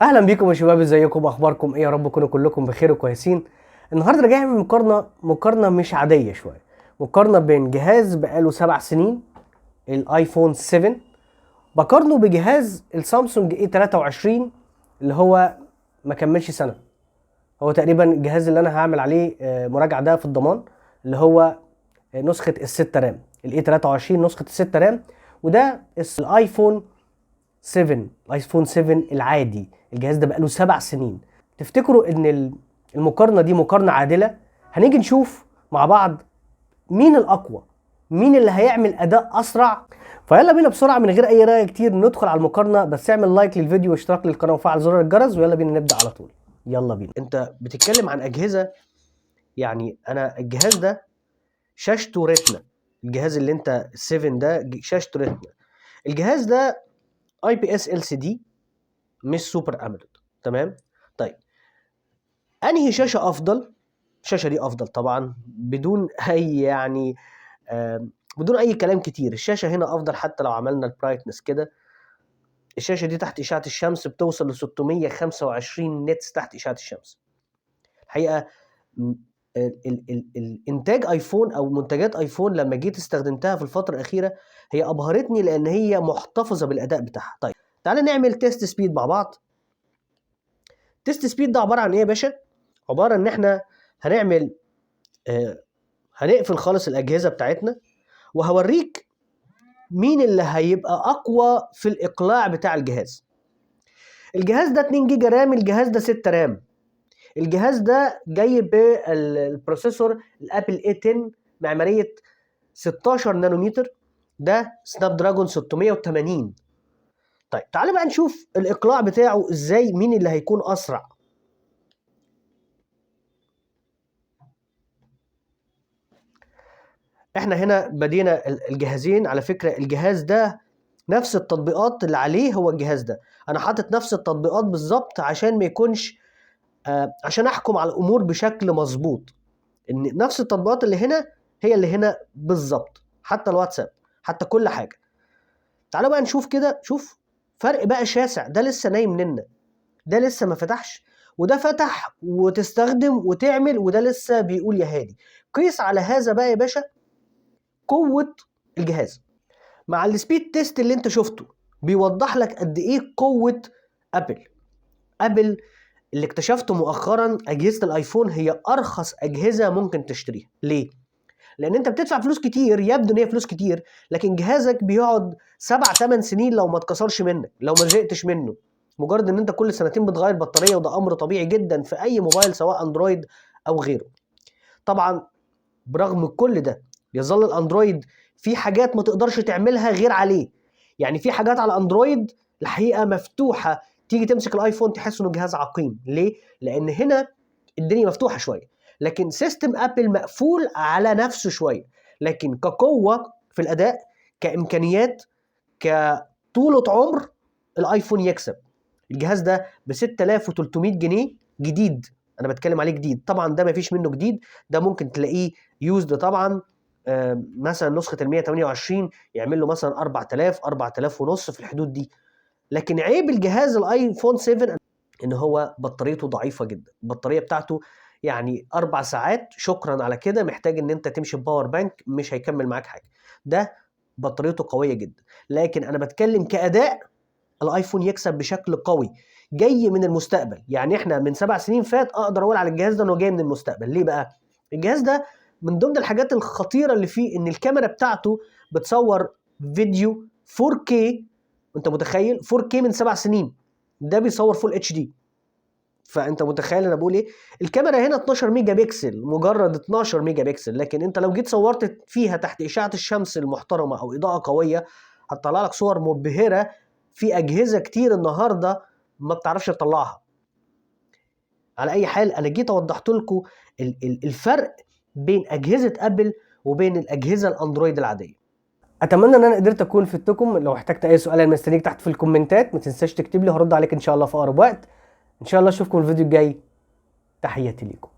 اهلا بيكم يا شباب، ازيكم؟ اخباركم ايه؟ يا رب تكونوا كلكم بخير وكويسين. النهارده جاي اعمل مقارنة مش عادية شوية، مقارنة بين جهاز بقاله 7 سنين الايفون 7 بقارنه بجهاز السامسونج اي 23 اللي هو ما كملش سنة. هو تقريبا الجهاز اللي انا هعمل عليه مراجعه ده في الضمان، اللي هو نسخه الستة RAM، ال A 23 نسخه الستة RAM، وده الايفون 7، الايفون 7 العادي. الجهاز ده بقاله 7 سنين. تفتكروا ان المقارنة دي مقارنة عادله؟ هنيجي نشوف مع بعض مين الاقوى، مين اللي هيعمل اداء اسرع. فيلا بينا بسرعة من غير اي رأي كتير ندخل على المقارنه، بس اعمل like للفيديو واشتراك للقناة وفعل زر الجرس، ويلا بينا نبدا على طول. يلا بينا. انت بتتكلم عن اجهزة، يعني انا الجهاز ده شاشته retina، الجهاز اللي انت 7 ده شاشته retina، الجهاز ده اي بي اس ال سي دي مش super AMOLED، تمام؟ طيب انهي شاشة افضل؟ الشاشة دي افضل طبعا بدون اي يعني بدون اي كلام كتير. الشاشة هنا افضل، حتى لو عملنا ال brightness كده الشاشة دي تحت اشعه الشمس بتوصل ل 625 nits تحت اشعه الشمس. الحقيقة الانتاج ايفون او منتجات ايفون لما جيت استخدمتها في الفترة الاخيرة هي ابهرتني، لان هي محتفظة بالاداء بتاعها. طيب تعالى نعمل test speed مع بعض. test speed ده عبارة عن ايه يا باشا؟ عبارة ان احنا هنقفل خالص الاجهزة بتاعتنا، وهوريك مين اللي هيبقى اقوى في الاقلاع بتاع الجهاز. الجهاز ده 2 جيجا RAM، الجهاز ده 6 RAM. الجهاز ده جاي بال processor ال Apple A 10 معمارية 16 نانومتر، ده Snapdragon 680. طيب تعالى بقى نشوف الاقلاع بتاعه ازاي، مين اللي هيكون اسرع. احنا هنا بدينا الجهازين. على فكرة الجهاز ده نفس التطبيقات اللي عليه هو الجهاز ده، انا حاطط نفس التطبيقات بالظبط عشان ما يكونش عشان احكم على الامور بشكل مظبوط، ان نفس التطبيقات اللي هنا هي اللي هنا بالظبط، حتى الواتساب حتى كل حاجة. تعالوا بقى نشوف كده، شوف فرق بقى شاسع. ده لسه نايم لنا، ده لسه ما فتحش، وده فتح وتستخدم وتعمل، وده لسه بيقول يا هادي. قيس على هذا بقى يا باشا قوة الجهاز مع ال speed test اللي انت شفته بيوضح لك قد ايه قوة ابل. ابل اللي اكتشفته مؤخرا اجهزة الايفون هي ارخص اجهزة ممكن تشتريها. ليه؟ لان انت بتدفع فلوس كتير، يبدو ان هي فلوس كتير، لكن جهازك بيقعد 7-8 سنين لو ما اتكسرش منك، لو ما زهقتش منه. مجرد ان انت كل سنتين بتغير بطارية، وده امر طبيعي جدا في اي موبايل سواء اندرويد او غيره. طبعا برغم كل ده يظل الاندرويد في حاجات ما تقدرش تعملها غير عليه، يعني في حاجات على الاندرويد الحقيقة مفتوحة، تيجي تمسك الايفون تحس انه جهاز عقيم. ليه؟ لان هنا الدنيا مفتوحة شوية، لكن system ابل مقفول على نفسه شوية. لكن كقوة في الاداء، كامكانيات، كطوله عمر، الايفون يكسب. الجهاز ده ب 6300 جنيه جديد، انا بتكلم عليه جديد، طبعا ده مفيش منه جديد، ده ممكن تلاقيه used طبعا. مثلا نسخه ال 128 يعمل له مثلا 4000، 4000 ونص في الحدود دي. لكن عيب الجهاز الايفون 7 ان هو بطاريته ضعيفة جدا، البطارية بتاعته يعني 4 ساعات، شكرا على كده محتاج ان انت تمشي ب power bank، مش هيكمل معاك حاجة. ده بطاريته قوية جدا، لكن انا بتكلم كاداء الايفون يكسب بشكل قوي، جاي من المستقبل. يعني احنا من 7 سنين فات اقدر اقول على الجهاز ده انه جاي من المستقبل. ليه بقى؟ الجهاز ده من ضمن الحاجات الخطيرة اللي فيه ان الكاميرا بتاعته بتصور فيديو 4K، انت متخيل 4K من 7 سنين؟ ده بيصور full HD، فانت متخيل انا بقول ايه؟ الكاميرا هنا 12 ميجا بكسل، مجرد 12 ميجا بكسل، لكن انت لو جيت صورت فيها تحت اشعه الشمس المحترمة او اضاءه قوية هتطلع لك صور مبهرة في اجهزة كتير النهارده ما بتعرفش تطلعها. على اي حال انا جيت اوضحت لكم الفرق بين اجهزة ابل وبين الاجهزة الاندرويد العادية. اتمنى ان انا قدرت اكون فدتكم. لو احتجت اي سؤال انا مستنيك تحت في الكومنتات، ما تنساش تكتب لي، هرد عليك ان شاء الله في اقرب وقت. ان شاء الله اشوفكم الفيديو الجاي. تحياتي ليكم.